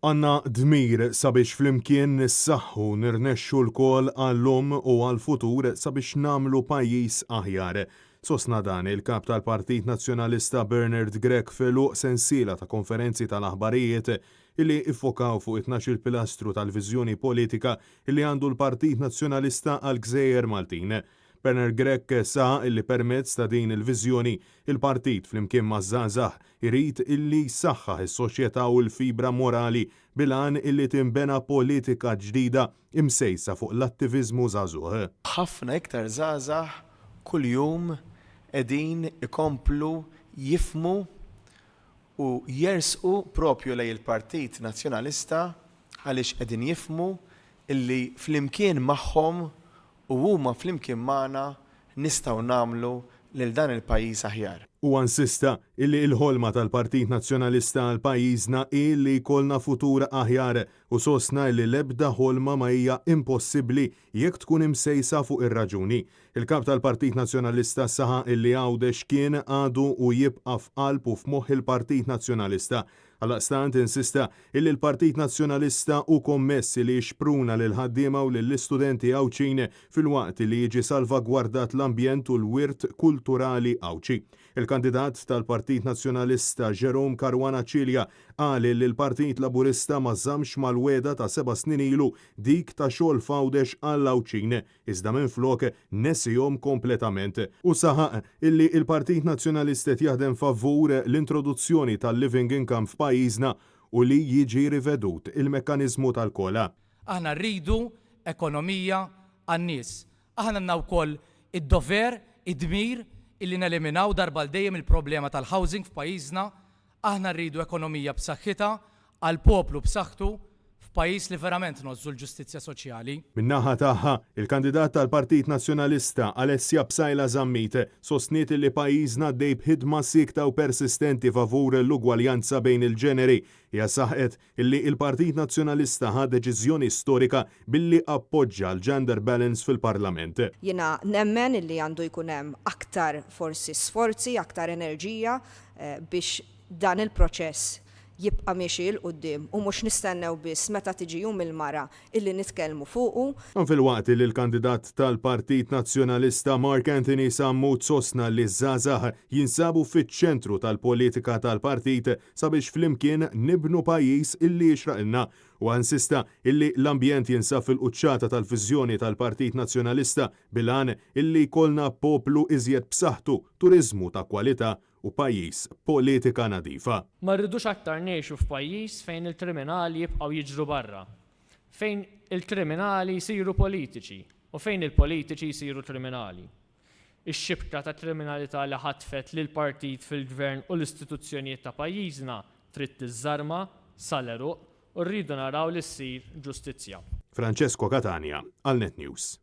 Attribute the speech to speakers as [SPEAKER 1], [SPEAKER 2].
[SPEAKER 1] Għandna dmir sabiex flimkien nissaħħu u nirnexxu lkoll għal-lum u għall-futur sabiex nagħmlu pajjiż aħjar. Sostna dan il-Kap tal-Partit Nazzjonalista Bernard Grech f'għeluq sensiela ta' konferenzi tal-aħbarijiet illi ffokaw fuq it-tnax-il pilastru tal-viżjoni politika illi għandu l-Partit Nazzjonalista għall-gżejjer Maltin. Bernard Grech saħaq illi permezz ta' din il-viżjoni, il-partit flimkien maż-żgħażagħ irid illi jsaħħaħ is-soċjetà u l-fibra morali bil-għan illi tinbena politika ġdida imsejsa fuq l-attiviżmu żagħżugħ.
[SPEAKER 2] Ħafna iktar żgħażagħ kuljum qegħdin ikomplu jifhmu u jersqu propju lejn il-Partit Nazzjonalista għaliex qegħdin jifhmu illi flimkien magħhom u huma flimkien magħna nistgħu nagħmlu lil dan il-pajjiż aħjar.
[SPEAKER 1] Huwa insista illi il-ħolma tal-Partit Nazzjonalista għal pajjiżna hi li jkollna futur aħjar u sostna illi l-ebda ħolma ma hija impossibbli jekk tkun imsejsa fuq ir-raġuni. Il-Kap tal-Partit Nazzjonalista saħaq illi Għawdex kien, għadu u jibqa' f'qalb u f'moħħ il-Partit Nazzjonalista. Għaldaqstant insista illi l-Partit Nazzjonalista hu kommess li jixpruna lill-ħaddiema u lill-istudenti Għawdxin filwaqt li jiġi salvagwardat l-ambjent u l-wirt kulturali Għawdxi. Il-kandidat tal-Partit Nazzjonalista Jerome Caruana Cilia qal illi l-Partit Laburista ma żammx mal-wegħda ta' seba' snin ilu dik ta' xogħol f'Għawdex għall-Għawdxin iżda minflok nesihom kompletament. Hu saħaq illi l-Partit Nazzjonalista qed jaħdem favur l-introduzzjoni tal-living income f'pajjiżna u li jiġi rivedut il-mekkaniżmu tal-COLA.
[SPEAKER 3] Aħna rridu ekonomija għan-nies. Aħna għandna wkoll id-dover, id-dmir illi neliminaw darba għal dejjem il-problema tal-housing f'pajjiżna. Aħna rridu ekonomija b'saħħitha għal poplu b'saħħtu f'pajjiż li verament ngħożżu l-ġustizzja soċjali.
[SPEAKER 1] Min-naħa tagħha, il-kandidat tal-Partit Nazzjonalista, Alessia Psaila Zammit, sostniet li pajjiżna għaddej b'ħidma siekta u persistenti favur l-ugwaljanza bejn il-ġeneri. Hija saħqet illi il-Partit Nazzjonalista ħa deċiżjoni storika billi appoġġa l-gender balance fil-Parlament.
[SPEAKER 4] Jiena nemmen illi għandu jkun hemm aktar forsi sforzi, aktar enerġija biex dan il-proċess jibqa' miexi 'l quddiem u mhux nistennew biss meta tiġi Jum il-Mara illi nitkellmu fuqu.
[SPEAKER 1] Dan filwaqt li l-kandidat tal-Partit Nazzjonalista Mark Anthony Sammut sostna li ż-żgħażagħ jinsabu fiċ-ċentru tal-politika tal-partit sabiex flimkien nibnu pajjiż illi jixraqilna. Huwa insista illi l-ambjent jinsab fil-quċċata tal-viżjoni tal-Partit Nazzjonalista bil-għan illi jkollna poplu iżjed b'saħħtu, turiżmu ta' kwalità u pajjiż b'politika nadifa.
[SPEAKER 5] Ma rridux aktar ngħixu f'pajjiż fejn il-kriminali jibqgħu jiġru barra, fejn il-kriminali jsiru politiċi u fejn il-politiċi jsiru kriminali. Ix-xibka ta' kriminalità li ħatfet lill-partit fil-Gvern u l-istituzzjonijiet ta' pajjiżna trid tiżżarma sal-għeruq u rridu naraw li ssir ġustizzja.
[SPEAKER 1] Francesco Catania għal Net News.